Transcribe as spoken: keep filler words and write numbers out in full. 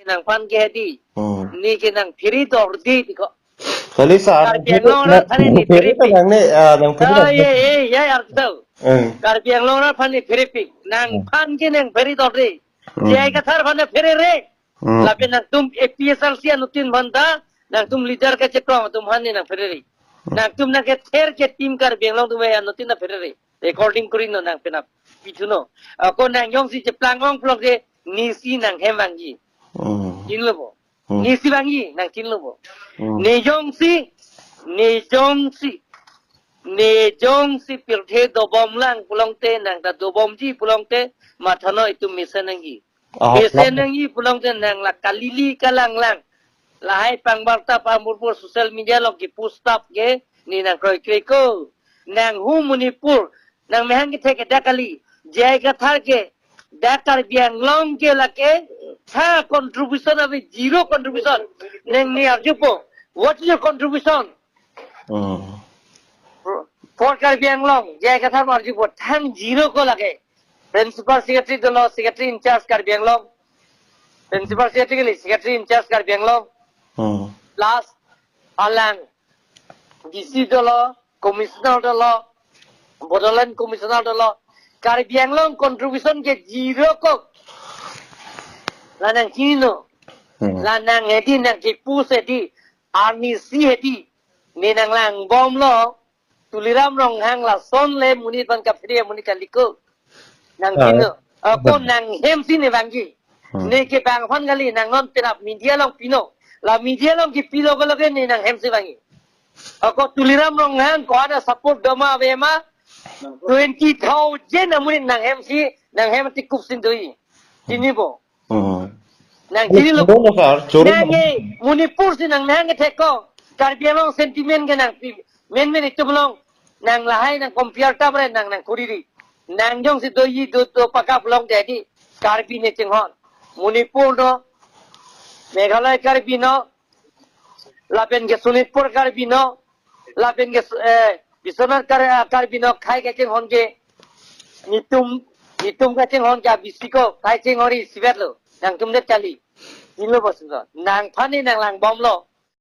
nangphan ke hedi. Hmm. Ne ke nangphere dorde ti ko. Kali sir, Karbi Anglong nang, arat aphan ne nangphere pherepik. Nang ne, ah, nangphere Oh, nang. Ye, ye, ye, arto. Hmm. Karbi Anglong arat aphan ne pherepik. Nangphan ke nangphere dorde. Hmm. J I Kathar aphan ne pherere. Hmm. Lapen nangtum A P H L C anuttin aphan ta, nangtum leader kachekrong atum aphan ne nangpherere. Hmm. Nangtum nangkether ke Team Karbi Anglong atum anuttin nangpherere. Recording kori non nang penap. Pithu non. Ako nang jongsi cheplang ong pulote nesi nanghem vangji. Hmm. Chinilo bo. Hmm. Nesi vangji, nang chinilo bo. Hmm. Ne jongsi, ne jongsi, ne jongsi pirthe dobom lang pulote nang ta dobomji pulote matha non itum mesen nangji. Ah, mesen nangji pulote nang la kalili kalanglang. Lahai pangbarta pamurpur social media along kipost tap ke ne nangkroikre ko. Nang hu Manipur, nang mehang kethek ke dak kali. J I Kathar ke, dak Karbi Anglong ke lake, ha contribution ave, zero contribution. Nang ne arjupo, what is your contribution? Hmm. For Karbi Anglong, J I Kathar arjupo, thang zero ko lake. Principal Secretary dolo, Secretary in charge Karbi Anglong. Principal Secretary kali, Secretary in charge Karbi Anglong. Hmm. Plus, alang, D C dolo, Commissioner dolo, Bodoland Commissioner dolo, Karbi Anglong contribution ke zero ko. La nang chinilo. Hmm. La nang hedi nang kipu hedi, arnisi hedi, ne nang langbomlo, Tuliram Ronghang lason le monit aphan kaphere amonit kali ko. Nang ah, chinilo. Ako nanghem si ne vangji. Hmm. Ne kevang aphan kali nang non penap media along pinon. La media along kipilo ko lake ne nanghem si vangji. Ako Tuliram Ronghang ko ada support doma ave ma twenty thousand amonit nanghem si, nanghem tikup si doji. Chinipo. Hmm. Nang chinilo. Choro na, sir, choro na. Nang e Manipur si nang nang kethek ko. Karbi Anglong sentiment ke nangpi. Men men itum along nang lahai nang compare ta bre nang nang kuriri. Nang jongsi doji do do pakap long jadi Karbi ne chinghon. Manipur non, Meghalaya Karbi non, lapen ke Sonitpur Karbi non, lapen ke eh, Biswanath Kar-, Karbi non, khei kachinghon ke, netum, netum kachinghon ke B C ko, khei chinghon ri isivet lo, nangtum det kali. Chinilo bo sungso, nangphan ne nang langbomlo.